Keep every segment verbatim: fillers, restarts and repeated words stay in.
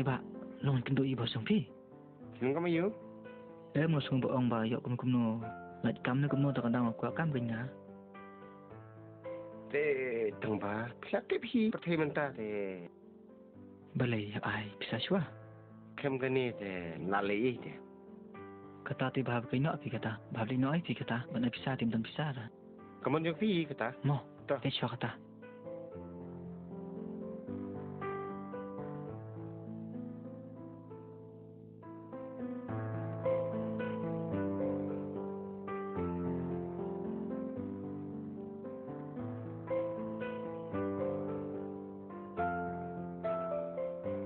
Ba long kynduh i boss jong phi. Sngewbha kam ïa u. Em, nga sngewbha ong ba ïoh kumno kumno. Lait kam ne kumno ta ka dang kwah kam kynga. Te tang ba phi la tip hi pyrthei mynta te. Balei ïa ai pisa shwa. Kem kane te la lei te. Kata te ba hap kai noh phi kata. Ba hap lei noh ai phi kata. Ban ai pisa te mynta pisa ta. Ka mon jong phi kata. Mo. Ta. Te shwa kata.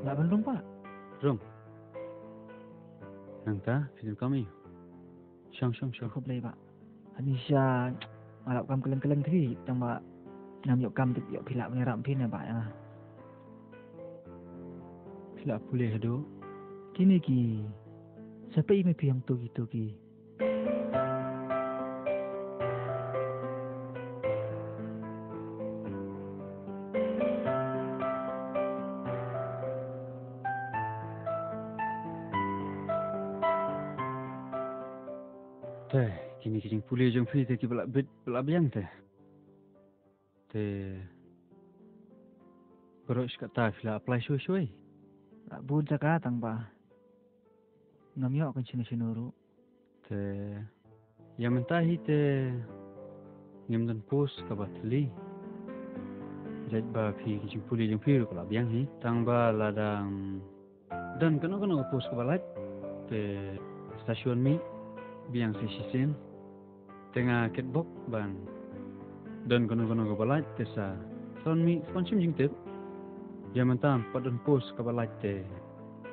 Lah ban rung pa. Rung. Nangta phi donkam ïa u? Shong shong shong. Khublei ba. Ani sha nga lap kam kylleng kylleng twi tang ba ngam ïoh kam tip ïoh phi lah ban ïarap phi ne ba ïa nga. Phi lah pule haduh. Kine ki sa pei me phi hangto kito ki. Te kine ki jingpule jong phi te ki ba la bit ba la biang te. Te baroh shi katta phi la apply shwei shwei? La bun jaka tang ba ngam ïoh kan shano shano ruh. Te ïa mynta hi te ngim don post kaba thylli. Leit ba phi ki jingpule jong phi ruh ka la biang hi tang ba la dang don kano kano ka post kaba lait te sa shu wan mih biang sa shisien. Te nga kitbok ban don kano kano kaba lait te sa sa wan mih sa wan shim jingtip. Ïa mynta pat don post kaba lait te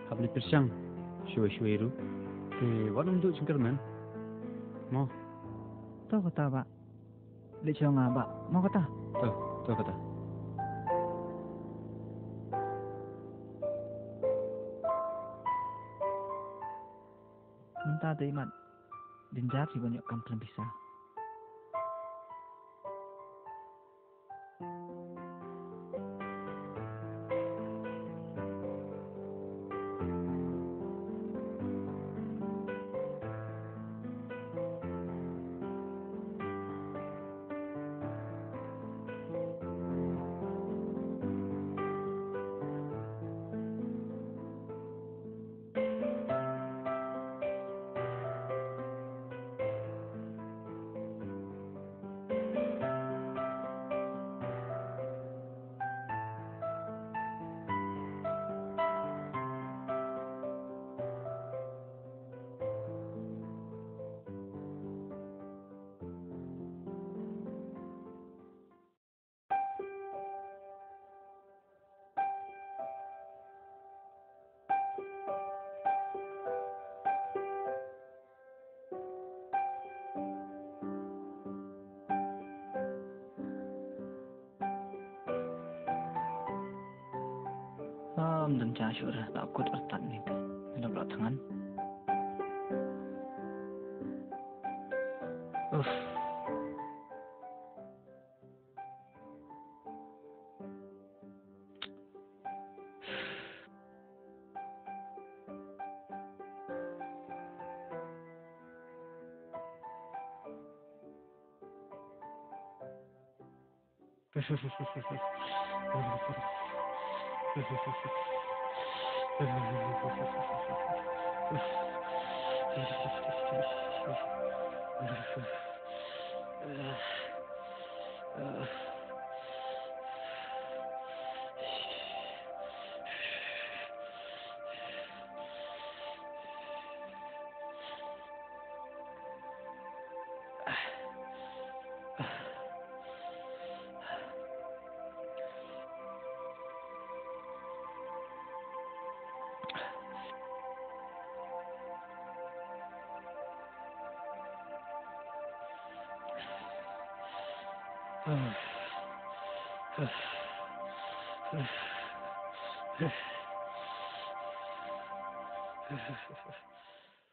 hap leit pyrshang shwei shwei ruh. Te wat ym duh jingkyrmen. Mo. To kata ba. Leit sha nga ba mo kata. To, to kata. Mynta te imat din jap si ban ïoh kam khlem pisa. Am dang cha shuh ra la kut artat ni te. Ngi la thngan. Uff.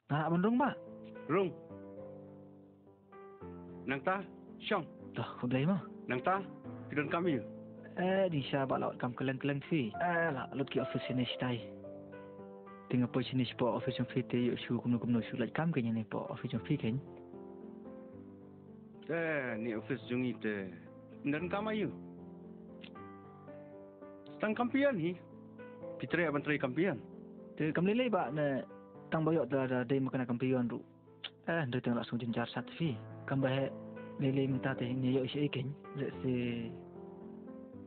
Nga lah ban rung ba. Rung. Nangta shong. Toh, khublei mo. Nangta phi donkam ïa u? Eh, dei sha ba la ot kam kylleng kylleng phi. Eh, la lut ki office ne shatai. Te nga poi shane shapoh office jong phi te ïoh shu kumno kumno shu lait kam kein ne poh office jong phi kein. Te ne office jong ngi te. Ym don kam aïu. Tang kampion hi. Phi trei ban trei kampion. Te kam lei lei bah ne tang ba ïoh da da dei ma kane kampion ruh. Eh, dei tang la sngewjynjar jynjar sat phi. Kam ba heh lei lei mynta te ne ïoh sha ei kein. Lehse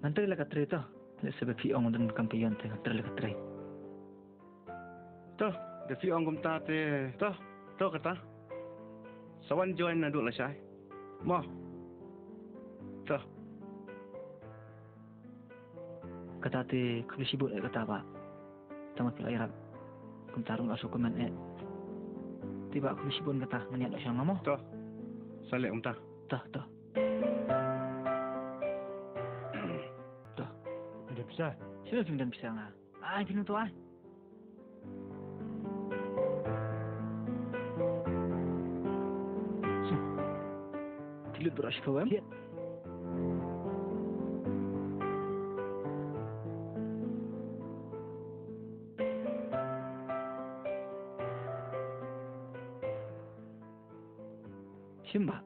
ngan trei la ka trei to. Lehse ba phi ong don kampion te ngan trei la ka trei. To, da phi ong kumta te, to, to kata. Sa wan join naduh lashai. Mo. To. Kata te khublei shibun eh kata bah. Tang ba phi la ïarap. Kumta ruh nga sngewkmen eh. Te bah khublei shibun kata ngan ïaid noh sha nga mo. To. Sa leh kumta. To, to. To. Ym don pisa. Sino phi ym don pisa nga? Ai, phi nym to ai. Shu. Ki lut brush ko em? Thied. Shim bah.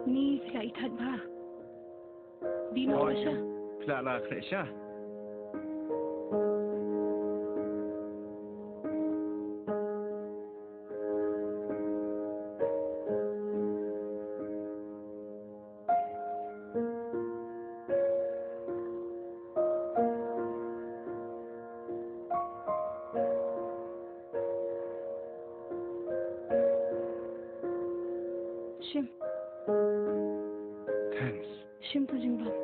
Ni phi la ithuh bha. Dino. Hooid, Rasha. Phi la la khreh sha. Shim. Thanks. Shim to jingbam.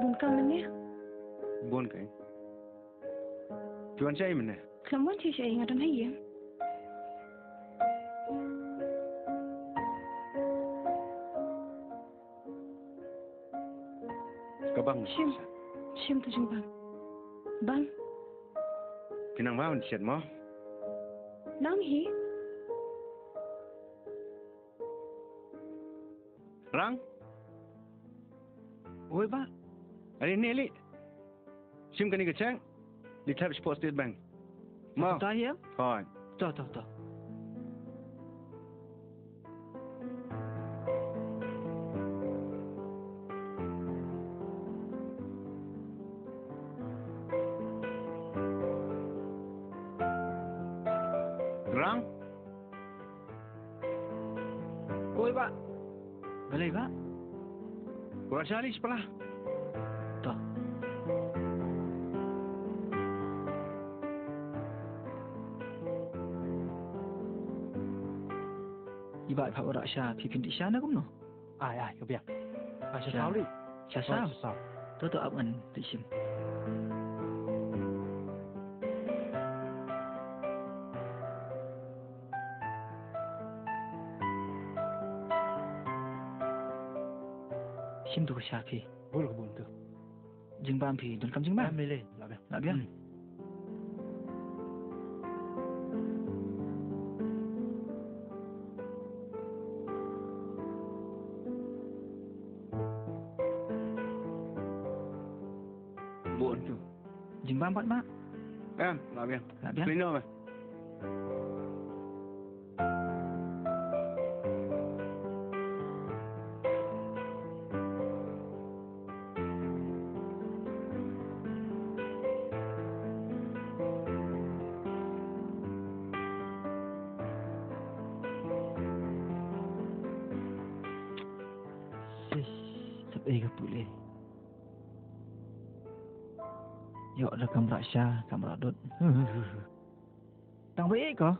Bun kam mynne? Bun kein. Phi wan shaei mynne? Khlem wan shaei shaei, nga don ha ïing. Ka bang. Shim. Shim to jingbam. Bang. Phi nang bam shet mo? Nang hi. Rang. Oi bah. Are ne li. Shim kane ka cheque. Li thep shapoh State Bank. Mo. To hi em? Hooid. To, to, to. Rang. Oi bah. Balei bah? Wan shali shipala. To. I bah i phah ora sha phi phin dih sha na kumno? Ai ai ka biang. Ai sha saw li. Sha saw. Sha saw. To to ap ngan dih shim. Shim tu ka sha phi. Bul ka bun tu. Jingbam phi don kam jingbam. Am le la biang. La biang. Hmm. Bun tu. Jingbam pat ma. Em, la biang. La biang. Lino ma. Sap ei ka pule. Ïoh da kamra sha, kamra dot. Tang ba ei ko.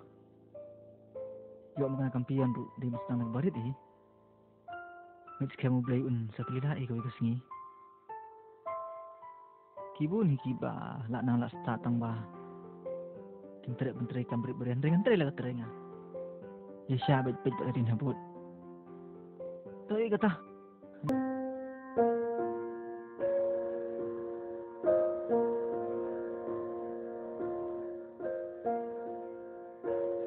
Ïoh ma nga kampion ruh dei ma sdang na barit hi. Ngi skhem U Blei un sa pynlait ïa kawei ka sngi. Ki bun hi kiba lah nang lah stad tang ba kin trei pyntrei kam barit barit, hynrei ngan trei la ka trei nga. Ïa sha beit beit ba ka dien habud. To ïa kata.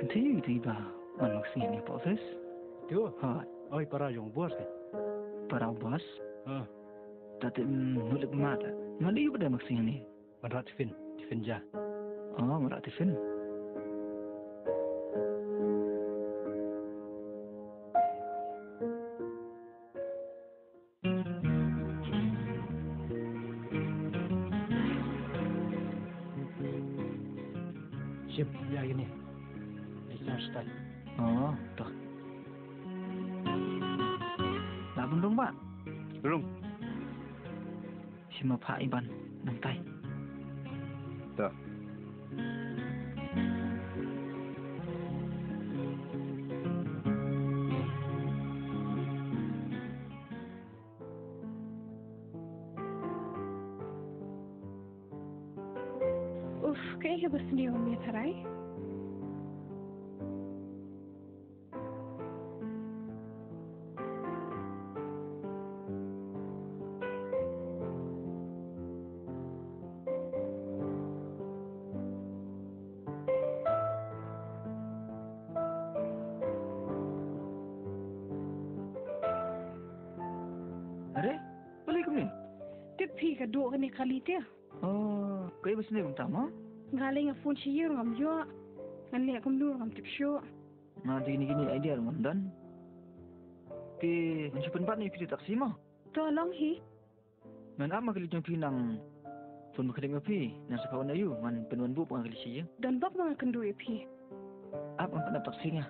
Kynthei ïa kata ba man ma ka sngi hangne hapoh office. To. Ha. Oi, para jong u boss ka. Para u boss. Ha. Ta te, mm, mut leh ma ta. Nga dei u ba dei ma ka sngi hangne. Ban rah tiffin, tiffin ja. Oh, ban rah tiffin. Shim, ïa kine. Ïa kine style. Oh, to. Lah bun rung ba? Rung. Shim ma pha iban nang tai. To. Uf, kaei kaba sniew ïa me tharai? Are, balei kumne? Tip phi ka duh kane kali te. Oh, kaei ba sniew kumta mo? Nga leh nga phone sha ïing ruh ngam ïoh. Ngan leh kumno ruh ngam tip shuh. Nga dei kine kine idea ruh ngam don. Te ngan shu pynbat ïa phi da taxi mo? To long hi. Ngan ap ma ka kali jong phi nang phone ba khlem ïa phi, nang sa pha wan ïa u, ngan pynwan buh ma ka kali sha ïing. Don bok ma nga kynduh ïa phi. Ap ngan pynap taxi nga.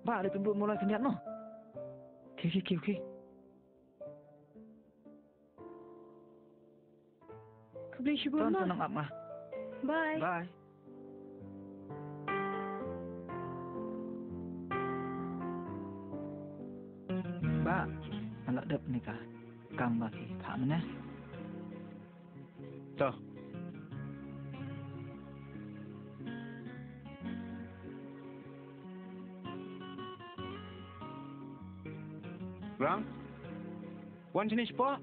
Ba, leh pynbuh molai khyndiat mo. Ki, ki, ki, ki. Khublei shibun. Ton, mo. Ton nang ap nga. Bye. Bye. Ba, nga la dep ne ka kam ba ki phah mynne. To. Rang. Wan shane shapoh.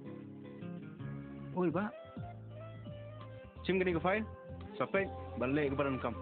Oi, Bah. Shim kane ka file, sa peit, ban leh kaba donkam.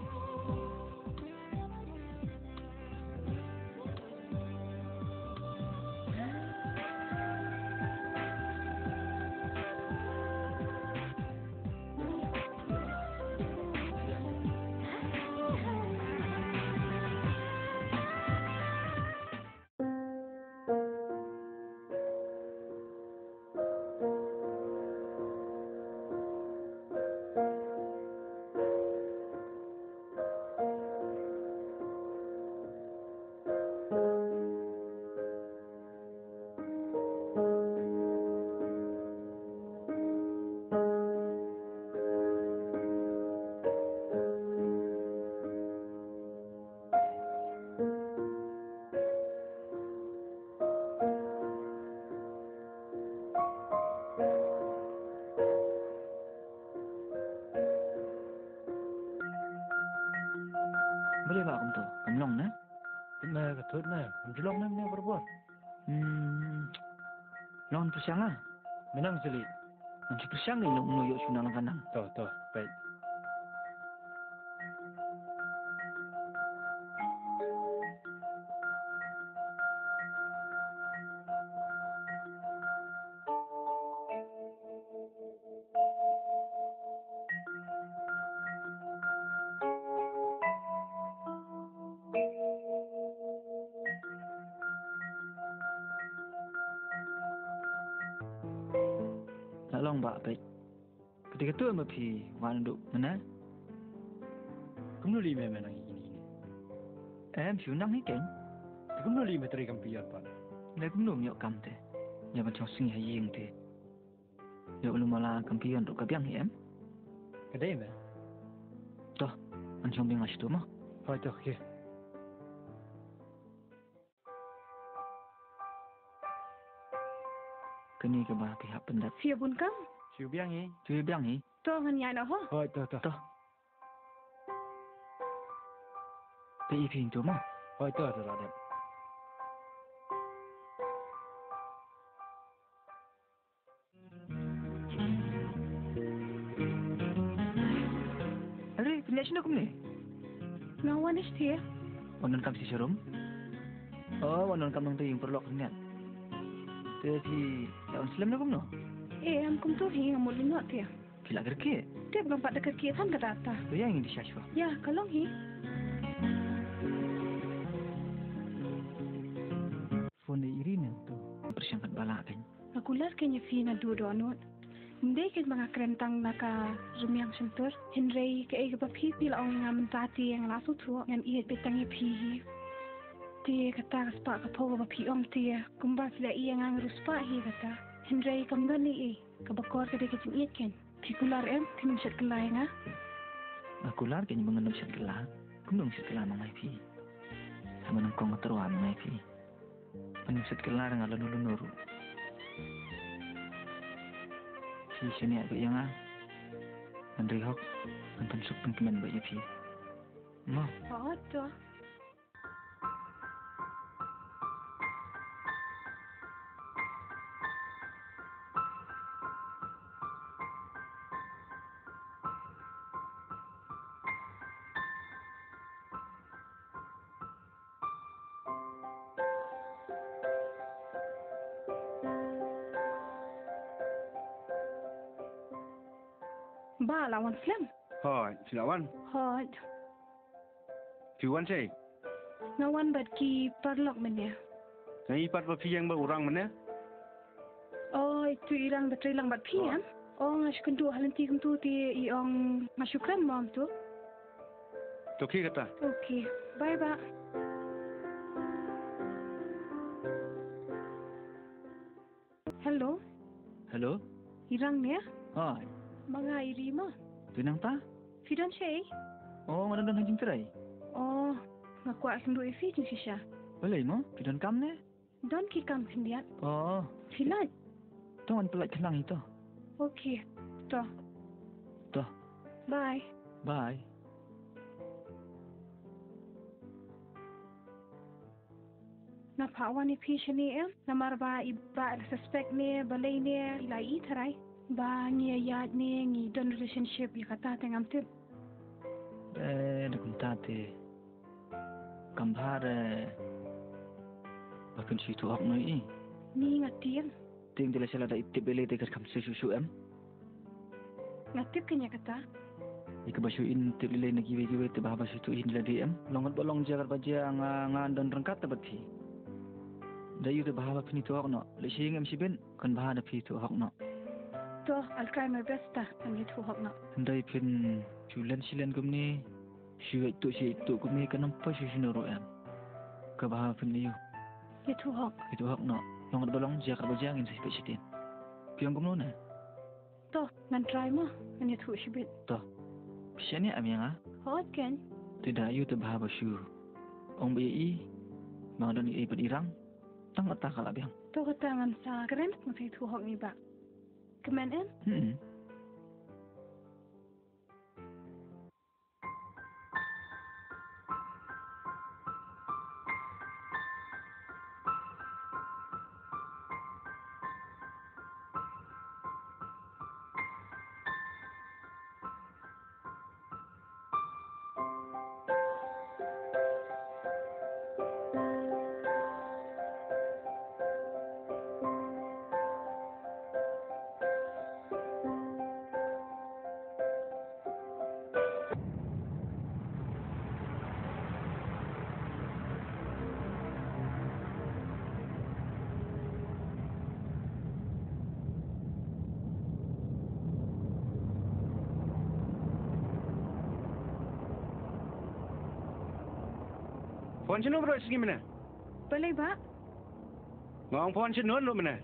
Balei ba kumto? Kam long ne? Kumne ka thut ne. Kam ju long ne mne barabor. Hmm. Long pyrshang ah. Mynang sili. Ngan shu pyrshang ïa u nongïoh shu nang ka nang. To, to, peit. La long ba peit. Kata katu em ba phi wan duh mynne. Kumno lei me mynang ïa kine kine? Em shu nang hi keiñ. Te kumno lei me trei kam pion pat? Le kumno ym ïoh kam te. Ïa ban chong sngi ha ïing te. Ïoh lum mala kam pion ruh ka biang hi em. Ka dei me. To, ngan shong biang la shitu mo. Hoi to, khie. Kane kaba phi hap pyndep. Phi ïa bun kam? Phi biang hi, phi biang hi. To ngan ïaid noh ho. Hooid, to, to. To. Te i phi to mo. Hooid, to, to, to, to. Are, pynleit shano kumne? Nga wan shatei. Wan donkam shi sharum? Oh, wan donkam nongtrei ïing paralok kumne. Te phi la wan slem ne kumno? Em, kumto hi nga mut lyngngoh te. Phi la kyrkieh? Tip ngam pat da kyrkieh than kata ta. To ïa ngi di sha shuwa. Ïa, ka long hi. Phone dei Irene to. Pyrshang kat ba lah kein. Nga kular kein ïa phi naduh dohnud. Ym dei kein ba nga kren tang na ka rmiang shyntur. Hynrei kaei kaba phi phi la ong ïa nga mynta te nga la sngewthuh, ngan ïeit beit tang ïa phi hi. Te kata ka spah ka phew kaba phi ong te kumba phi la ïeit ïa nga, nga ruh spah hi kata. Hynrei kam don ei ei. Kaba kor ka dei ka jingïeit kein. Phi kular em, phim shait kylla ïa nga? Nga kular kein ba ngan ym shait kylla. Kumno ym shait kylla ma nga ïa phi? Haba nyngkong nga tyrwa ma nga ïa phi. Ban ym shait kylla ruh nga lano lano ruh. Phi shaniah beit ïa nga. Ngan ri hok, ngan pynsuk pynkmen beit ïa phi. Mo. Hooid to. Ba la wan slem? Hooid, phi la wan. Hooid. Phi wan shaei? Nga wan bad ki paralok mynne. Nga i pat ba phi ïeng bad u Rang mynne. Oh, itu i Rang ba trei lang bad phi em? Oh, nga shu kynduh ha lynti kumtu te i ong nga shu kren mo kumtu. To khie kata. Okay, bye bye. Hello. Hello. I Rang ne? Hai. Ma nga Irene mo. Phi nangta? Phi don shaei? Oh, nga don ha jingtrei. Oh, nga kwah kynduh ïa phi jingshisha. Balei mo? Phi don kam ne? Don ki kam khyndiat. Oh. Phi lait? To ngan pynlait khnang hi to. Okay. To. To. Bye. Bye. Nga phah wan ïa phi shane em, namar ba i bah i la suspect ne balei ne i la ïohi tharai ba ngi ïaid ne ngi don relationship, ïa kata te ngam tip. Eh, da kumta te kam bha re ba phin shu ïathuh hok noh ïa i. Ni nga tieng. Tieng te lashai lada i tip lei lei te kan kham shuh shuh em. Nga tip kein ïa kata. Ïa kaba shu in tip lei lei na kiwei kiwei te bha ba shu ïathuh hi da lade em. Long kat ba long jia kat ba jia nga ngan don ryngkat te bad phi. Da ïoh te bha ba phin ïathuh hok noh. Lehse ïeng em shibit kan bha da phi ïathuh hok noh. To, I'll try my best ta, ngan ïathuh hok noh. Hynrei phin shu len shi len kumne. Shu ïaid tuh shu ïaid tuh kumne kan ym poi shu shano ruh em. Kaba ha phin ïoh. Ïathuh hok. Ïathuh hok noh. Long kat ba long jia kat ba jia ngin sa ïapeit shatei. Phi ong kumno ne? To, ngan try mo. Ngan ïathuh shibit. To. Phi shaniah em ïa nga? Hooid kein. Te da ïoh te bha ba shu ong beit ïa i ba nga don ei ei bad i Rang. Tang kata ka la biang. To kata ngan sa kren, ngan sa ïathuh hok ïa i bah. Kmen em? Hmm. Phone shano baroh shi sngi mynne? Balei bah? Nga ong phone shano baroh mynne?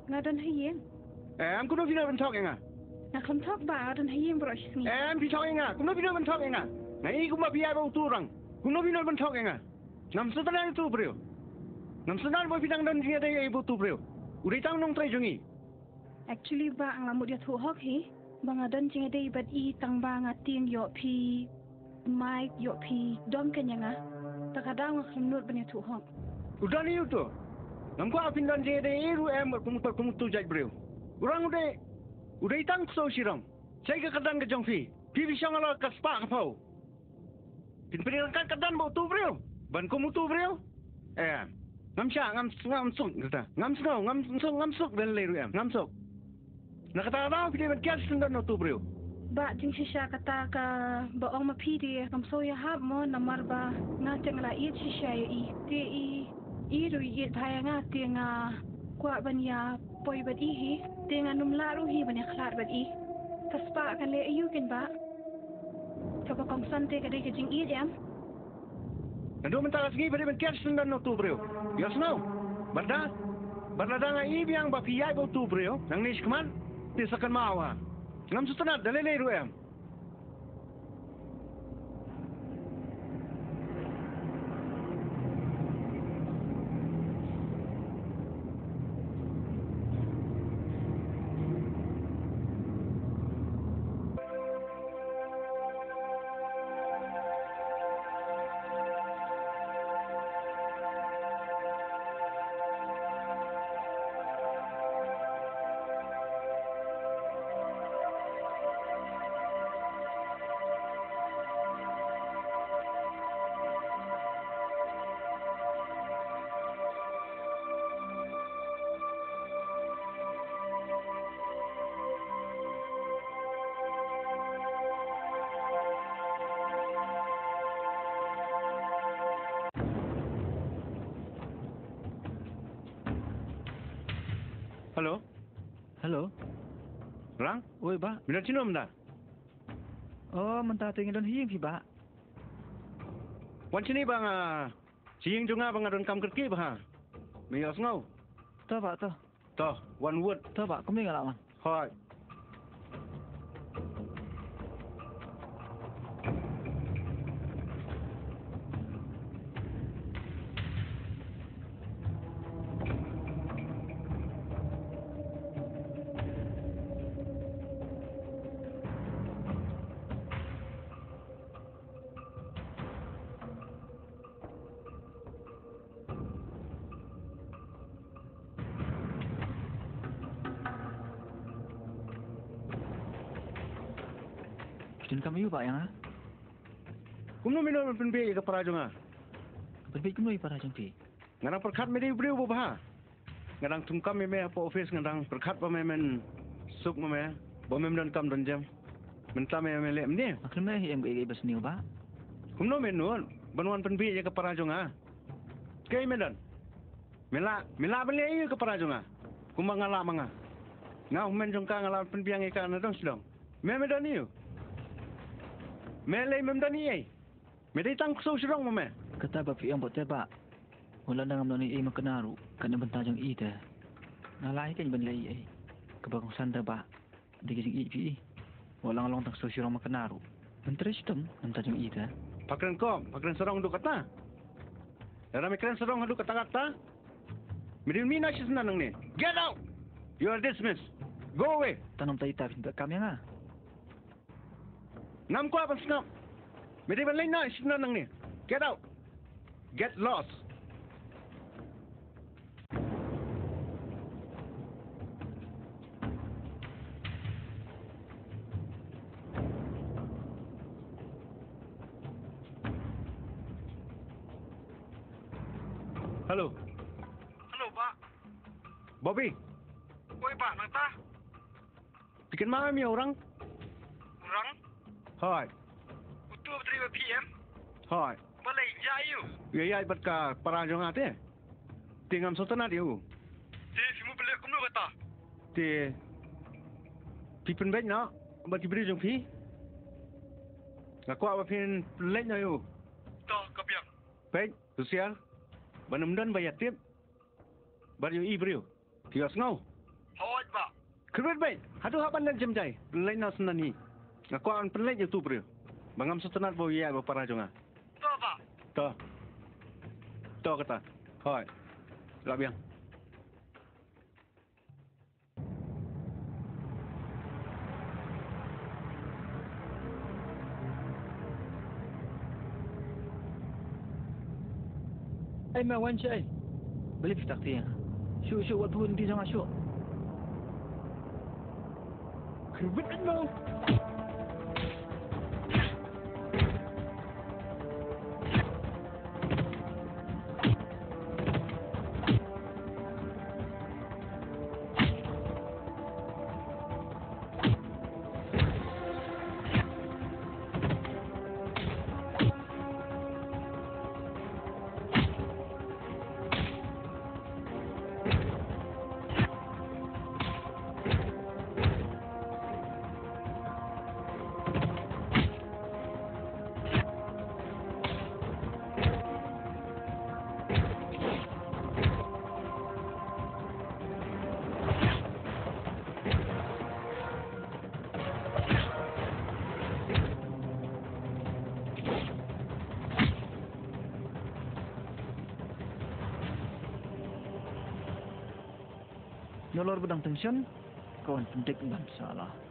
Nga don ha ïing. Em, kumno phi nang ban thok ïa nga? Nga khlem thok bah, nga don ha ïing baroh shi sngi. Em, phi thok ïa nga. Kumno phi nang ban thok ïa nga? Nga i kumba phi ïaid bad utu u Rang. Kumno phi nang ban thok ïa nga? Ngam sngewtynnad ïa utu u briew. Ngam sngewtynnad ba phi dang don jingïadei ïa utu u briew. U dei tang u nongtrei jong ngi. Actually, Bah, nga la mut ïathuh hok hi. Ba nga don jingïadei bad i tang ba nga tieng ïoh phi. Mike ïoh phi dom kane ïa nga. Ta ka daw nga khlem nud ban ïathuh hok. U don ïa uto. Ngam kwah phin don jingïadei ruh em bad kum, kum uto jait briew. U rang u dei, u dei tang ksew shirong. Shaei ka kyrdan ka jong phi? Phi phi shong halor ka spah ka phew. Phin pynrangkat kyrdan bad uto u briew ban kum uto u briew. Eh, ngam shah, ngam, ngam suk kata. Ngam sngew, ngam suk, ngam suk da lei ruh em. Ngam suk. Na kata ka daw phi dei ban kiar shisyndon na uto u briew. Bah, jingshisha kata kaba ong ma phi te ngam sngew ïahap mo, namar ba nga te nga la ïeit shisha ïa i. Te i, i ruh i ïeit bha ïa nga, te nga kwah ban ïa poi bad i hi. Te ngan ym lah ruh hi ban ïakhlad bad i. Ka spah kan leh aïu keiñ, Bah? Kaba kongsan te ka dei ka jingïeit em. Naduh mynta ka sngi phi dei ban kiar shisyndon na uto u briew. Ïohsngew? Bad da, bad lada nga ïohi biang ba phi ïaid bad uto u briew nangne shakhmat, te sa kynmaw ha. Ngam sngewtynnat da lei lei ruh em. Hello. Hello. Rang? Oi, Bah. Me don shano mynta? Oh, mynta te nga don ha ïing phi, Bah. Wan shane ba nga, sha ïing jong nga ba nga donkam kyrkieh bha. Me ïohsngew? To, Bah, to. To, wan wut. To, Bah, kumne nga la wan. Hooid. Phi donkam ïa u, Bah, ïa nga? Kumno me nud ban pynbieit ïa ka para jong nga? Pynbieit kumno ïa ka para jong phi? Nga dang pyrkhat me dei u briew uba bha. Nga dang thungkam ïa me hapoh office, nga dang pyrkhat ba me men suk ma me, ba mem donkam don jem. Mynta me, me leh mynne. Nga khlem leh hi em kaei kaei ba sniew, Bah. Kumno me nud ban wan pynbieit ïa ka para jong nga? Kaei me don? Me lah, me lah ban leh aïu ïa ka para jong nga kumba nga lah ma nga? Nga u hynmen jong ka, nga lah pynbiang ïa ka na dong sha dong. Me, me don aïu? Me lei mem don ei ei. Me dei tang ksew shirong ma me. Kata ba phi ong pat te, Bah. Wat lada ngam don ei ei ma Kynna ruh, kat na bynta jong i te, nga lah hi keiñ ban leh ei ei. Kaba kongsan te, Bah, dei ka jingïeit phi ïa i. Wat la nga long tang ksew shirong ma Kynna ruh, men trei shitom na bynta jong i te. Pha kren kop, pha kren sarong haduh katta? Lada me kren sarong haduh katta katta, me dei ban mih noh shisyndon nangne. Get out! You are dismissed. Go away. Tang namta ita phin beh kam ïa nga? Ngam kwah ban sngap. Me dei ban leit noh shisyndon nangne. Get out. Get lost. Hello. Hello, Bah. Bobby. Oi, Bah, nangta? Phi kynmaw em ïa u Rang? U Rang? Hooid. Uto ba trei bad phi em? Hooid. Balei, ïa ïa u? Ïa ïa bad ka para jong nga te. Te ngam sngewtynnat ïa u. Te phi mut ban leh kumno kata? Te phi pynbeit noh bad ki briew jong phi. Nga kwah ba phin pynleit noh ïa u. To, ka biang. Peit, husiar ban ym don ba ïa tip bad ïohi briew. Phi ïohsngew? Hooid, Bah. Khyndiat beit, haduh hap ban leit jem jai, pynleit noh shisyndon hi. Nga kwah ban pynleit ïa uto u briew ba ngam sngewtynnat ba u ïaid bad para jong nga. To, Bah. To. To kata. Hooid. Lah biang. Ai ma wan shai. Balei phi tak tieng? Shu shu wat pun ti jong shu. Khurbit mo. Nalor ba dang tension, ka wan pyndik ban sala.